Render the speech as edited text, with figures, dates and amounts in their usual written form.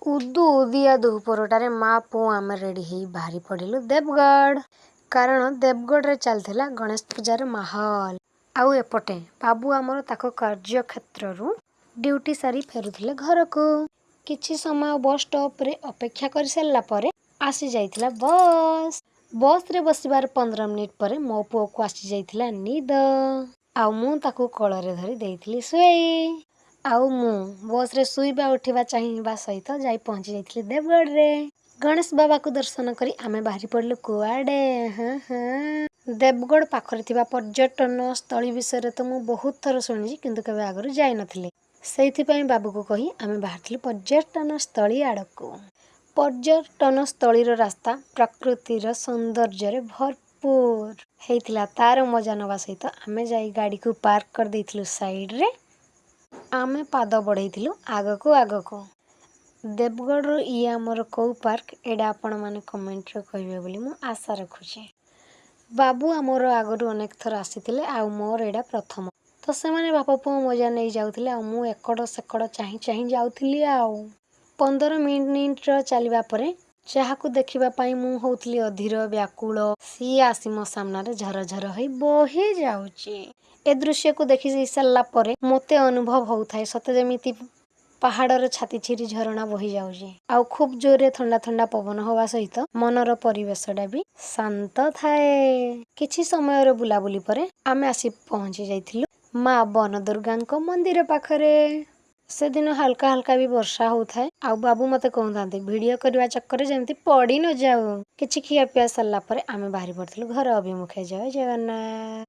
ଉଦୁ ଉଦିଆ ଦୁପହରଟାରେ ମା ପୁଅ ଆମେ ରେଡ଼ି ହେଇ ବାହାରି ପଡ଼ିଲୁ ଦେବଗଡ଼, କାରଣ ଦେବଗଡ଼ରେ ଚାଲିଥିଲା ଗଣେଶ ପୂଜାର ମାହୋଲ। ଆଉ ଏପଟେ ବାବୁ ଆମର ତାଙ୍କ କାର୍ଯ୍ୟକ୍ଷେତ୍ରରୁ ଡ୍ୟୁଟି ସାରି ଫେରୁଥିଲେ ଘରକୁ। କିଛି ସମୟ ବସ୍ ଷ୍ଟପ୍ରେ ଅପେକ୍ଷା କରିସାରିଲା ପରେ ଆସିଯାଇଥିଲା ବସ୍। ବସ୍ରେ ବସିବାର 15 ମିନିଟ୍ ପରେ ମୋ ପୁଅକୁ ଆସିଯାଇଥିଲା ନିଦ, ଆଉ ମୁଁ ତାକୁ କୋଳରେ ଧରି ଦେଇଥିଲି ଶୁଏଇ। ଆଉ ମୁଁ ବସ୍ରେ ଶୋଇବା, ଉଠିବା, ଚାହିଁବା ସହିତ ଯାଇ ପହଞ୍ଚି ଯାଇଥିଲି ଦେବଗଡ଼ରେ। ଗଣେଶ ବାବାକୁ ଦର୍ଶନ କରି ଆମେ ବାହାରି ପଡ଼ିଲୁ କୁଆଡ଼େ? ହଁ ହଁ ଦେବଗଡ଼ ପାଖରେ ଥିବା ପର୍ଯ୍ୟଟନ ସ୍ଥଳୀ ବିଷୟରେ ତ ମୁଁ ବହୁତ ଥର ଶୁଣିଛି, କିନ୍ତୁ କେବେ ଆଗରୁ ଯାଇନଥିଲି। ସେଇଥିପାଇଁ ବାବୁକୁ କହି ଆମେ ବାହାରିଥିଲୁ ପର୍ଯ୍ୟଟନ ସ୍ଥଳୀ ଆଡ଼କୁ। ପର୍ଯ୍ୟଟନ ସ୍ଥଳୀର ରାସ୍ତା ପ୍ରକୃତିର ସୌନ୍ଦର୍ଯ୍ୟରେ ଭରପୁର ହେଇଥିଲା। ତାର ମଜା ନେବା ସହିତ ଆମେ ଯାଇ ଗାଡ଼ିକୁ ପାର୍କ କରିଦେଇଥିଲୁ ସାଇଡ଼ରେ। ଆମେ ପାଦ ବଢ଼େଇଥିଲୁ ଆଗକୁ ଆଗକୁ। ଦେବଗଡ଼ରୁ ଇଏ ଆମର କେଉଁ ପାର୍କ, ଏଇଟା ଆପଣମାନେ କମେଣ୍ଟରେ କହିବେ ବୋଲି ମୁଁ ଆଶା ରଖୁଛି। ବାବୁ ଆମର ଆଗରୁ ଅନେକ ଥର ଆସିଥିଲେ, ଆଉ ମୋର ଏଇଟା ପ୍ରଥମ। ତ ସେମାନେ ବାପ ପୁଅ ମଜା ନେଇ ଯାଉଥିଲେ, ଆଉ ମୁଁ ଏକଡ଼ ସେକଡ଼ ଚାହିଁ ଚାହିଁ ଯାଉଥିଲି। ଆଉ 15 ମିନିଟ୍ର ଚାଲିବା ପରେ ଯାହାକୁ ଦେଖିବା ପାଇଁ ମୁଁ ହଉଥିଲି ଅଧୀର ବ୍ୟାକୁଳ, ସିଏ ଆସି ମୋ ସାମ୍ନାରେ ଝରଝର ହୋଇ ବହି ଯାଉଛି। ଏ ଦୃଶ୍ୟକୁ ଦେଖି ସାରିଲା ପରେ ମୋତେ ଅନୁଭବ ହଉଥାଏ ସତେ ଯେମିତି ପାହାଡ଼ର ଛାତି ଚିରି ଝରଣା ବହି ଯାଉଛି, ଆଉ ଖୁବ୍ ଜୋରରେ ଥଣ୍ଡା ଥଣ୍ଡା ପବନ ହବା ସହିତ ମନର ପରିବେଶଟା ବି ଶାନ୍ତ ଥାଏ। କିଛି ସମୟର ବୁଲାବୁଲି ପରେ ଆମେ ଆସି ପହଞ୍ଚି ଯାଇଥିଲୁ ମା ବନ ଦୁର୍ଗାଙ୍କ ମନ୍ଦିର ପାଖରେ। ସେଦିନ ହାଲକା ହାଲକା ବି ବର୍ଷା ହଉଥାଏ, ଆଉ ବାବୁ ମତେ କହୁଥାନ୍ତି ଭିଡ଼ିଓ କରିବା ଚକ୍କରରେ ଯେମିତି ପଡ଼ି ନ ଯାଉ। କିଛି ଖିଆପିଆ ସରିଲା ପରେ ଆମେ ବାହାରି ପଡ଼ିଥିଲୁ ଘର ଅଭିମୁଖେ। ଜୟ ଜଗନ୍ନାଥ।